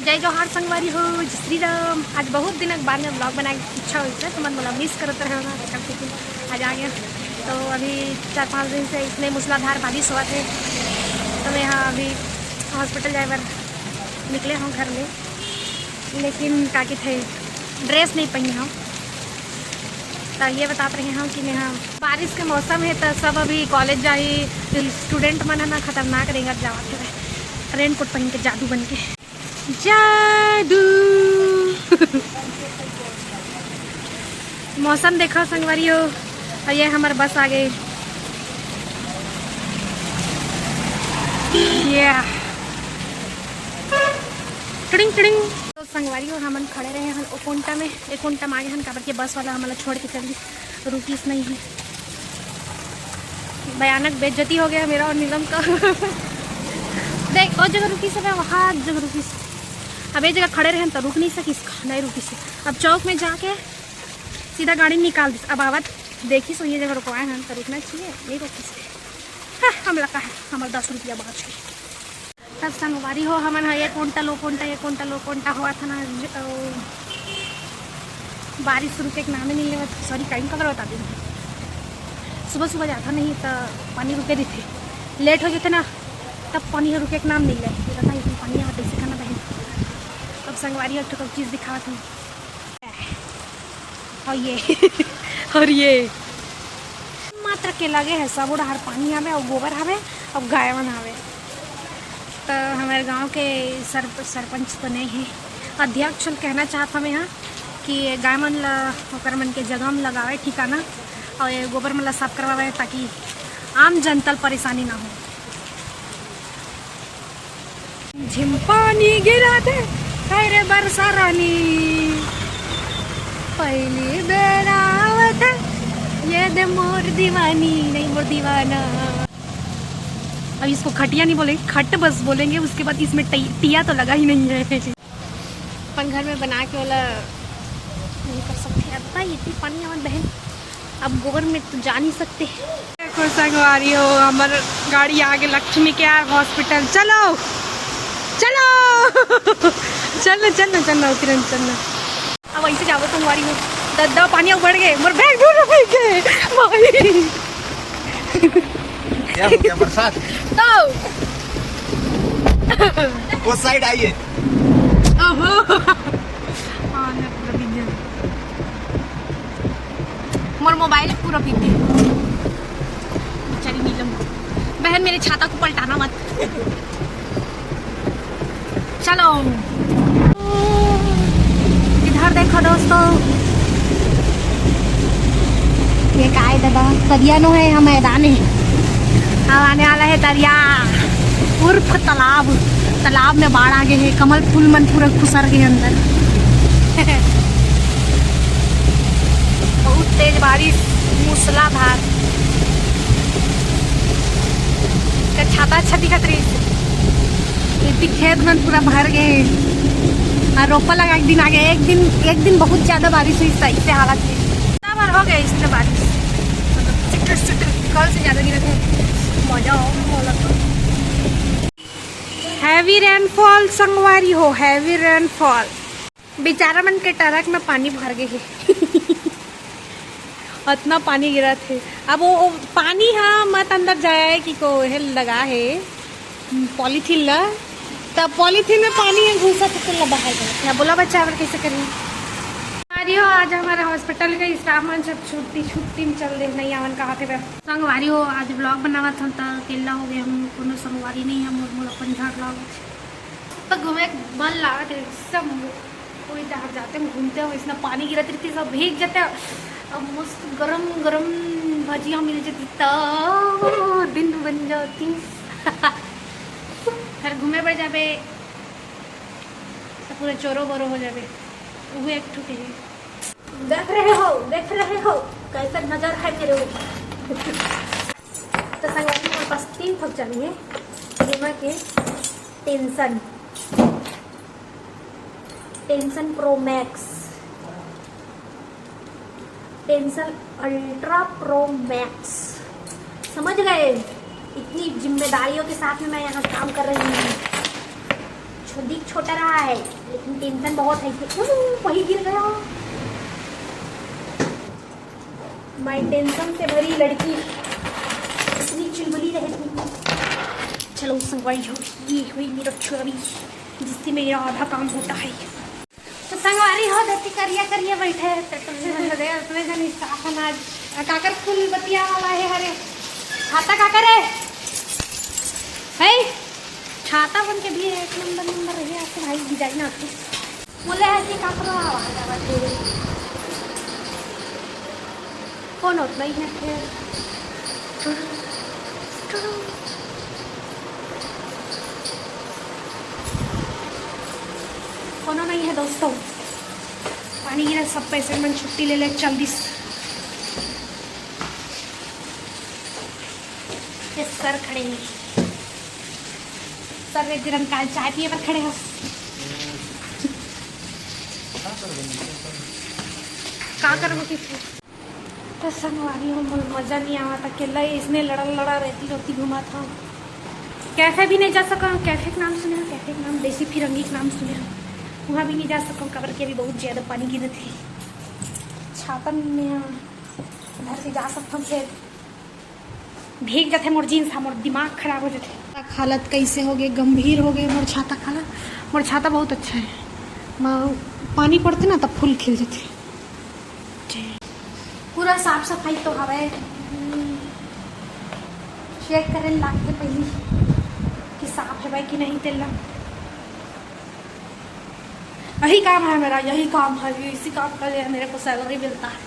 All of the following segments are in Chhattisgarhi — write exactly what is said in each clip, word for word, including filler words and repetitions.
जय जोहार संगवारी हो, जय श्री राम। आज बहुत दिन के बाद में vlog बनाए के इच्छा होइस, तो मन मोला मिस करत रहे होना, तब लेकिन आज आ गया। तो अभी चार पाँच दिन से इसने मूसलाधार बारिश होवत हे, तो मैं यहाँ अभी हॉस्पिटल जाए बर निकले हूँ घर में, लेकिन का थे ड्रेस नहीं पहने हूँ। तो ये बतात रहे हूँ कि मैं, हाँ, बारिश के मौसम है, तो सब अभी कॉलेज जाही। स्टूडेंट मन है ना, खतरनाक रेंगत जावत है रेनकोट पहन के, जादू बन के। जादू। मौसम देखा संगवारी हो, और ये हमार बस आ गई। ये टुड़िंग टुड़िंग। तो संगवारी हो, हमन खड़े रहे हन ओ कोंटा में, ए कोंटा में आगे हन, काबर के बस वाला हमला छोड़ के चल दी, रुकिस नहीं है। भयानक बेइज्जती हो गया मेरा और नीलम का। देख, और जगह रुकिस है, वहाँ जगह रुकिस। अब ये जगह खड़े रहे तो रुक नहीं सकिस, नहीं रुकिस। अब चौक में जाके सीधा गाड़ी निकाल दिस। अब आवत देखिस, ये जगह रुकवाए हैं तो रुकना चाहिए, नहीं रुकिस। हाँ, हमला का है, हमारे दस रुपया बाँच गए। तब संगवारी हो, हमन ह ये कोंटा लो कोंटा, ये कोंटा लो कोंटा होवत हन। ज-, अ, बारिश रुके के नामे नहीं लेवत। सॉरी, काइन कलर बता दिन। सुबह सुबह जाता नहीं तो पानी रुके देते, लेट हो जाते ना, तब पानी ह रुके के नाम नहीं ले। ये बता, इतनी पानी आवत, ऐसे करना बहन। अब संगवारी हो, एक ठो चीज़ दिखावत हूँ। और ये और ये मात्र के लगे है, सब डहर पानी आवे और गोबर आवे और गाय मन आवे। तो हमारे गांव के सर-, सरपंच तो नहीं है, अध्यक्ष ल कहना चाहत हमें यहाँ कि गाय मन ला ओकर मन के जगह में लगावे ठिकाना, और ये गोबर मन ला साफ करवावे, ताकि आम जनता ल परेशानी ना हो। झिम पानी गिरा दे, हाय रे बरसा रानी, पहली बेर आवत है, ये दे मोर दीवानी, नहीं मोर दीवाना। अब इसको खटिया नहीं बोलेंगे, खट बस बोलेंगे। उसके बाद इसमें टई-, टिया तो लगा ही नहीं है। अपन घर में बना के वाला नहीं कर सकते। अब भाई, इतनी पानी आवत बहन, अब गोबर में तो जा नहीं सकते। देखो संगवारी हो, हमर गाड़ी आगे लक्ष्मी केयर हॉस्पिटल। चलो, चलो। चल ना, चल ना, चल ना, किरण, चल ना। अब ऐसे जाबो संगवारी हो, दद्दा पानी बढ़ गए, मोर बैग दूर रह गए भाई। क्या हो गया बरसात? तो वो साइड आइए। ओहो। हाँ, मैं पूरा भीग गया। मोर मोबाइल पूरा भीग गया। बेचारी नीलम। बहन, मेरे छाता को पलटाना मत। चलो। इधर देखो दोस्तों, ये काय दादा, तरिया नो है, हम मैदान है। अब आने वाला है तरिया उर्फ तालाब। तालाब में बाढ़ आ गए है, कमल फूल मन पूरा खुसर गए अंदर। बहुत तेज बारिश, मूसलाधार। का छाता अच्छा दिखत रही। इतनी खेत मन पूरा भर गए। और रोपा लगा एक दिन आगे, एक दिन, एक दिन बहुत ज्यादा बारिश हुई, सही से हालत है। इतना बार हो गया इसमें बारिश, मतलब सिटर सिटर कल से ज्यादा गिरा था। मजा आओ, मजा तो। हैवी रेनफॉल संगवारी हो, हैवी रेनफॉल। बेचारा मन के ट्रक में पानी भर गए है। अतना पानी गिरत हे। अब वो, वो पानी हा मत अंदर जाए कि को हे लगा हे पॉलीथीन ला, तब पॉलीथीन में पानी हे घुसा तो तेला बाहर करत हे। अब बोला बच्चा, अब कैसे करें? संगवारी हो, आज हमारे हॉस्पिटल के स्टाफ मन सब छुट्टी, छुट्टी में चल दे, नहीं आवन कहा थे। संगवारी हो, आज ब्लॉग बनावत हम तो अकेला हो गए, हम कोनो संगवारी नहीं है, मोर मोर अपन झाड़ लाग तो घूमे मन लागत है सब। कोई जहाँ जाते हैं घूमते हैं, इसमें पानी गिरत रहती, सब भीग जाते हैं। अब मस्त गरम गरम भजिया मिल जाती तो दिन बन जाती। फिर घूमे पर जाबे तो पूरा चोरो बोरो हो जाबे। वो एक ठो के ही। देख रहे हो, देख रहे हो, कैसे नजर है मेरे ऊपर। तो संगवारी, मेरे पास तीन ठो चाहिए, जिमा के tension, tension Prof max, tension ultra Prof max. समझ गए, इतनी जिम्मेदारियों के साथ में मैं यहाँ काम कर रही हूँ। दिख छोटा रहा है, लेकिन टेंशन बहुत है। उह, वही गिर गया। मैं टेंशन से भरी लड़की, इतनी चुलबुली रहती। चलो संगवारी हो, ये हुई मेरा छुरी, जिससे मेरा आधा काम होता है। तो संगवारी हो, धरती करिया करिया बैठे है, तो तुमने जन स्टाफ है ना आज। आ, काकर फूल बतिया वाला है, हरे छाता काकर है, है? छाता बन के भी है, एक नंबर नंबर है, आपको भाई डिजाइन आपको। बोले है कि काकरो आवाज आवाज दे रही। कौन होत नहीं है फिर? कोनो नहीं है दोस्तों, पानी गिरा, सब पेशेंट मन छुट्टी ले ले, चल दिस। ये सर खड़े हैं, सर एक दिन काल चाय पिए पर खड़े हो। का करबो कि? तो संगवारी हो, मोला मजा नहीं आवत, अकेला ही इसने लड़ा लड़ा रहती रहती घुमात हूँ। कैफे भी नहीं जा सका, कैफे के नाम सुने हो, कैफे के नाम, देसी फिरंगी के नाम सुने हो, वहाँ भी नहीं जा सका, काबर के अभी बहुत ज्यादा पानी गिरत है। छाता नहीं है, घर से जा सकता हूँ, फिर भीग जाते मोर जींस, मोर दिमाग खराब हो जाते। हालत कैसे हो गए, गंभीर हो गए मोर छाता खाला। मोर छाता बहुत अच्छा है, म-, पानी पड़ते ना तब फूल खिल जाते। पूरा साफ सफाई तो हवे, चेक करे लागते पहली कि साफ है कि नहीं तेला। यही काम है मेरा, यही काम है, इसी काम के लिए मेरे को सैलरी मिलता है।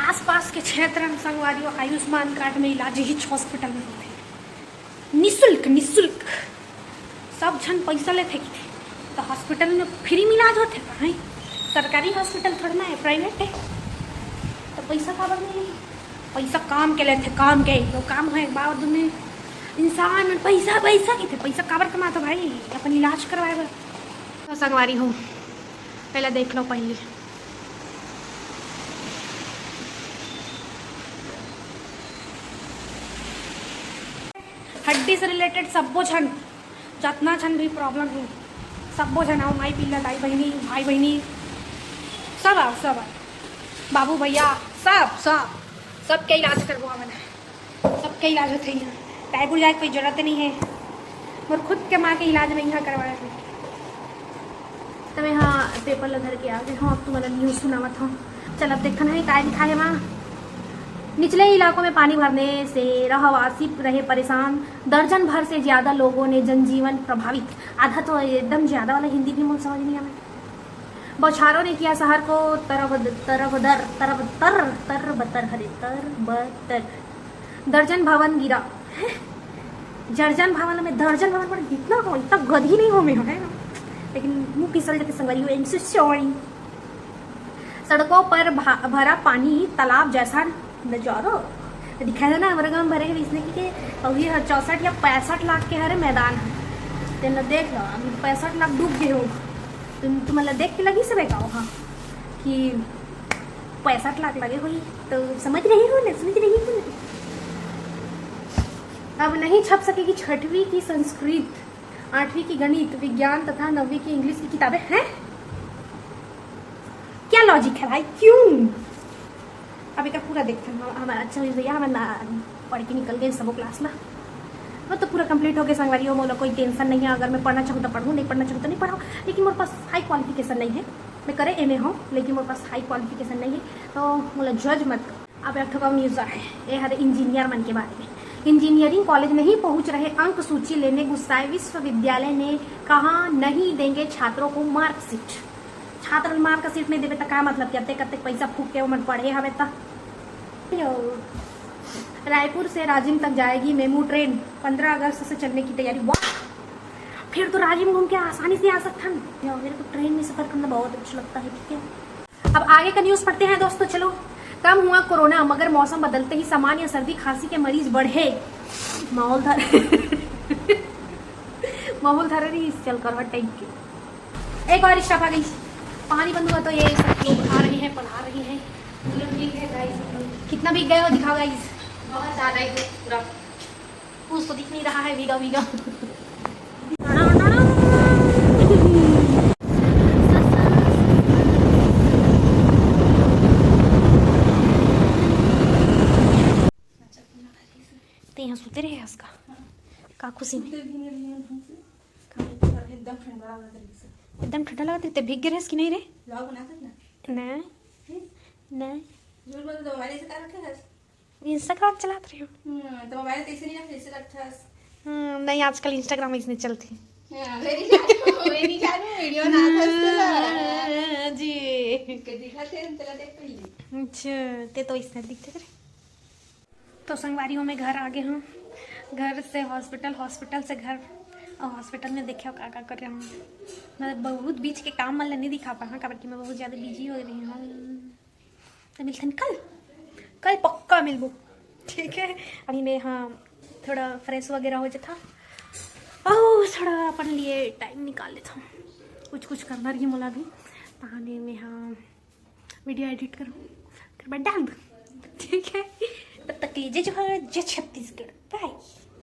आसपास के क्षेत्र में संगवारी हो, आयुष्मान कार्ड में इलाज इहीच हॉस्पिटल में होथे, निशुल्क, निशुल्क। सब झन पैसा लेथे किथे, तो हॉस्पिटल में फ्री में इलाज होथे का? है सरकारी हॉस्पिटल थोड़ा ना है, प्राइवेट है, तो पैसा काबर नहीं? पैसा काम के लेथे, काम के, वो काम है बाबा दुनिया इंसान में पैसा, पैसा किथे, पैसा काबर कमाथे भाई? अपन इलाज करवाए बर। तो संगवारी हो, पहले देख लो पहले। हड्डी से रिलेटेड सब्बो झन, जतना झन भी प्रॉब्लम हे, सब्बो झन आओ, माई पिल्ला, दाई बहिनी, भाई बहिनी, सब आओ, सब आओ, बाबू भैया, सब, सब, सबके इलाज करबो हमन। सबके इलाज होथे इहाँ, रायपुर जाए के कोई जरूरत नहीं है। मोर खुद के माँ के इलाज मैं इहाँ करवाए हूँ। तो मैं हाँ पेपर ला धर के आ गए हूँ, अब तुम्हारा न्यूज़ सुनावत हूँ। चल अब देखन है काय लिखा है वहाँ। निचले इलाकों में पानी भरने से रहवासी रहे परेशान, दर्जन भर से ज्यादा लोगों ने जनजीवन प्रभावित। आधा तो एकदम ज्यादा वाला हिंदी भी मुझे समझ नहीं आवे। बौछारों ने किया शहर को तरबद-, तरबदर, तरबतर, तरबतर, हरे तरबतर। दर्जन भवन गिरा। हैं? जर्जन भवन में दर्जन भवन पर इतना हो, इतना गधी नहीं हो मैं, है ना? लेकिन मुंह फिसल जाते संगवारी हो, I'm so sorry। सड़कों पर भा-, भरा पानी, तालाब जैसा नजारा। दिखाई देना, हमारे गांव भरे हैं इसने की के, अभी हर चौसठ या पैंसठ लाख के हरे मैदान है। तेन देख लो, अभी पैंसठ लाख डूब गए हो। तुम, तुम्हारा देख के लगी सबे का वहाँ कि पैंसठ लाख लगे हुई, तो समझ रही हो ना, समझ रही हो ना? अब नहीं छप सकेगी छठवीं की संस्कृत, आठवीं की गणित, विज्ञान तथा नवीं की इंग्लिश की किताबें। हैं? क्या लॉजिक है भाई, क्यों? अब एक पूरा देखते हैं हम, हम, अच्छा हुई भैया, हम ना पढ़ के निकल गए सबो क्लास ला। वो तो पूरा कंप्लीट हो गए संगवारी हो, मोला कोई टेंशन नहीं है। अगर मैं पढ़ना चाहूँ तो पढ़ूँ, नहीं पढ़ना चाहूँ तो नहीं पढ़ाऊँ, लेकिन मोर पास हाई क्वालिफिकेशन नहीं है। मैं करे एम ए हूँ, लेकिन मोर पास हाई क्वालिफिकेशन नहीं है, तो मोला जज मत करो। अब एक ठो न्यूज़ आहे, ये हर इंजीनियर मन के बारे में। इंजीनियरिंग कॉलेज नहीं पहुंच रहे अंक सूची लेने, गुस्साए विश्वविद्यालय ने कहा नहीं देंगे छात्रों को मार्कशीट। छात्र मार्कशीट नहीं देवे तो का मतलब कि अतेक अतेक पैसा फूक के ओमन पढ़े हवे त। रायपुर से राजिम तक जाएगी मेमू ट्रेन, पंद्रह अगस्त से चलने की तैयारी। वाह, फिर तो राजिम घूम के आसानी से आ सकथन। मेरे को ट्रेन में सफर करना बहुत अच्छा लगता है, ठीक है। अब आगे का न्यूज़ पढ़ते हैं दोस्तों। चलो, कम हुआ कोरोना मगर मौसम बदलते ही सामान्य सर्दी खांसी के मरीज बढ़े। माहौल धर माहौल धर रही इस चल करवट टाइप के। एक और स्टाफ आ गई। पानी बंद हुआ तो ये सब लोग आ रहे हैं, पढ़ा रहे हैं। चलो ठीक है गाइस, कितना भीग गए हो दिखाओ गाइस। बहुत ज़्यादा ही पूरा। कुछ तो दिख नहीं रहा है, भीगा भीगा। ते यहाँ सुते रहे हस का? का खुशी में? एकदम ठंडा लग रही है। एकदम ठंडा लगत रही। ते भीग गे रहस कि नहीं रे? Vlog बनात हस ना? नहीं। हम्म? नहीं। जोर बोल दो, मोबाइल से कर रखे हस? Instagram चलात रही हूँ। हम्म, तो मोबाइल तो ऐसे नहीं रख, ऐसे रखत हस। हम्म, नहीं, आजकल Instagram इसने चलती। हाँ, मेरी जानू, मेरी जानू, video बनात हस तो। जी। के दिखाते हैं, तेरा देख पहले। अच्छा, ते तो इसने दिखते रे। तो संगवारी हो, मैं घर आ गए हूँ, घर से hospital, hospital से घर, और hospital में देखियो का का कर रहे हूँ। मैं बहुत बीच के काम मन ला नहीं दिखा पाहा, काबर कि मैं बहुत ज़्यादा busy हो रही हूँ। तो मिलथन कल, कल पक्का मिलबो, ठीक है। अभी मैं, हाँ, थोड़ा fresh वगैरह हो जाता, और थोड़ा अपन लिए time निकाल लेता हूँ, कुछ कुछ करना रही मोला भी, तहाने मैं, हाँ, video edit करूँ, फिर मैं डाल दूँ, ठीक है। तब तक के लिए जय जोहार, जय छत्तीसगढ़, bye।